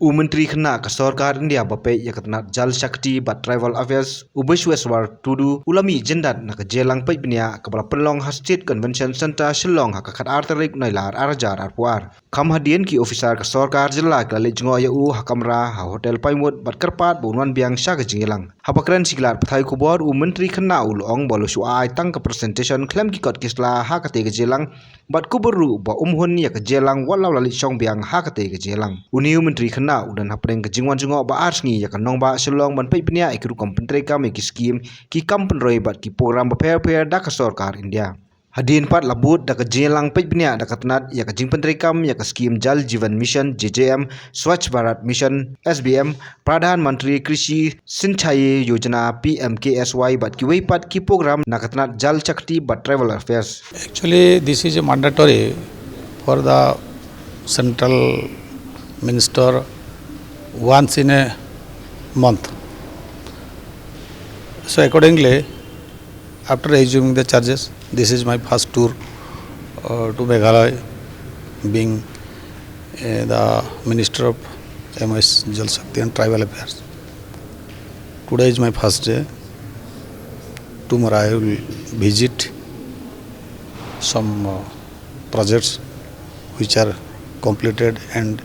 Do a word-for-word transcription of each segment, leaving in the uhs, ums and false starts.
U Myntri Khynnah ka Sorkar India ba peit ïa ka tnat Jal Shakti bad Tribal Affairs, u Bisweswar Tudu, u la mih jyndat na ka jingïalang peit bniah kaba la pynlong ha State Convention Centre Shillong ha ka khatar tarik Nailar ar hajar arphew ar. Kham hadien ki officer ka sorkar jylla ki la leit jngoh ïa u ha kamra ha Hotel Pinewood bad kyrpad ba un wan biang sha ka jingïalang. Haba kren sha ki lad pathai khubor, u Myntri Khynnah u la ong ba u la shu ai tang ka presentation khlem ki kot ki sla ha katei ka jingïalang, bad kubur ruh ba um hun ïa ka jingïalang wat la u la leit shong biang ha katei ka jingïalang. Une u Myntri Khynnah u don hapdeng ka jingwan jngoh ba ar sngi ïa ka nongbah Shillong ban peit bniah ïa ki rukom pyntreikam ïa ki skim, ki kam pynroi bad ki program bapher bapher da ka sorkar India. Hadien pat la bud da ka jingïalang peit bniah da ka tnat ïa ka jingpyntreikam ïa ka skim Jal Jeevan Mission, J J M, Swachh Bharat Mission, S B M, Pradhan Mantri Krishi Sinchai Yojana, P M K S Y, bad kiwei pat ki program na ka tnat Jal Shakti bad Tribal Affairs. Actually, this is a mandatory for the central minister once in a month. So accordingly, after assuming the charges, this is my first tour, uh, to Meghalaya, being, uh, the Minister of M S Jal Shakti and Tribal Affairs. Today is my first day. Tomorrow I will visit some, uh, projects which are completed and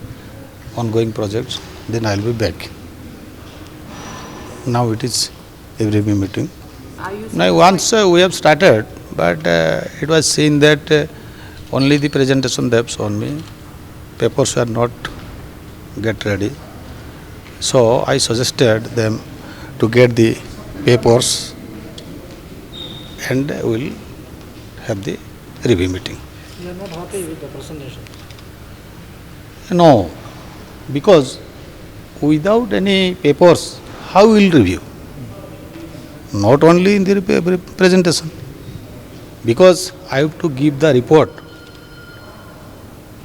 ongoing projects. Then I will be back. Now it is a review meeting. Now, once, uh, we have started, but, uh, it was seen that, uh, only the presentation they have shown me. Papers were not get ready. So I suggested them to get the papers and we'll have the review meeting. You are not happy with the presentation? No, because without any papers, how will review? Not only in the pre-, pre-, presentation, because I have to give the report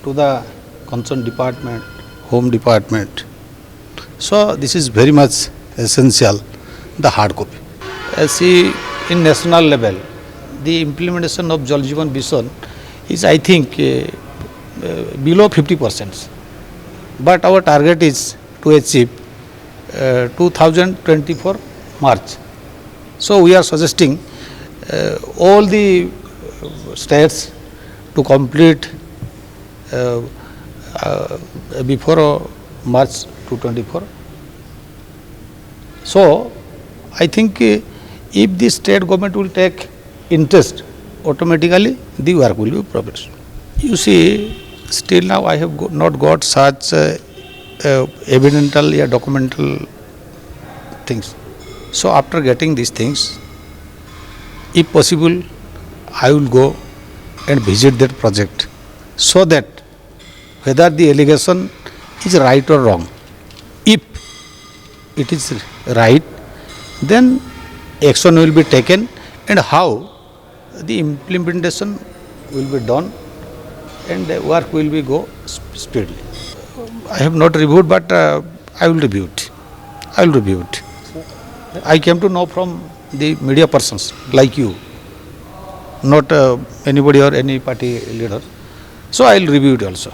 to the concerned department, Home Department. So this is very much essential, the hard copy. Uh, see, in national level, the implementation of Jal Jeevan Mission is, I think, uh, uh, below fifty percent. But our target is to achieve, uh, two thousand twenty-four March. So we are suggesting, uh, all the, uh, states to complete, uh, uh, before, uh, March two twenty-four. So I think, uh, if the state government will take interest, automatically the work will be progress. You see, still now I have go-, not got such, uh, uh, evidential or documental things. So after getting these things, if possible, I will go and visit that project, so that whether the allegation is right or wrong. If it is right, then action will be taken, and how the implementation will be done, and the work will be go sp-, speedily. I have not reviewed, but, uh, I will review it. I will review it. I came to know from the media persons like you, not, uh, anybody or any party leader. So I will review it also.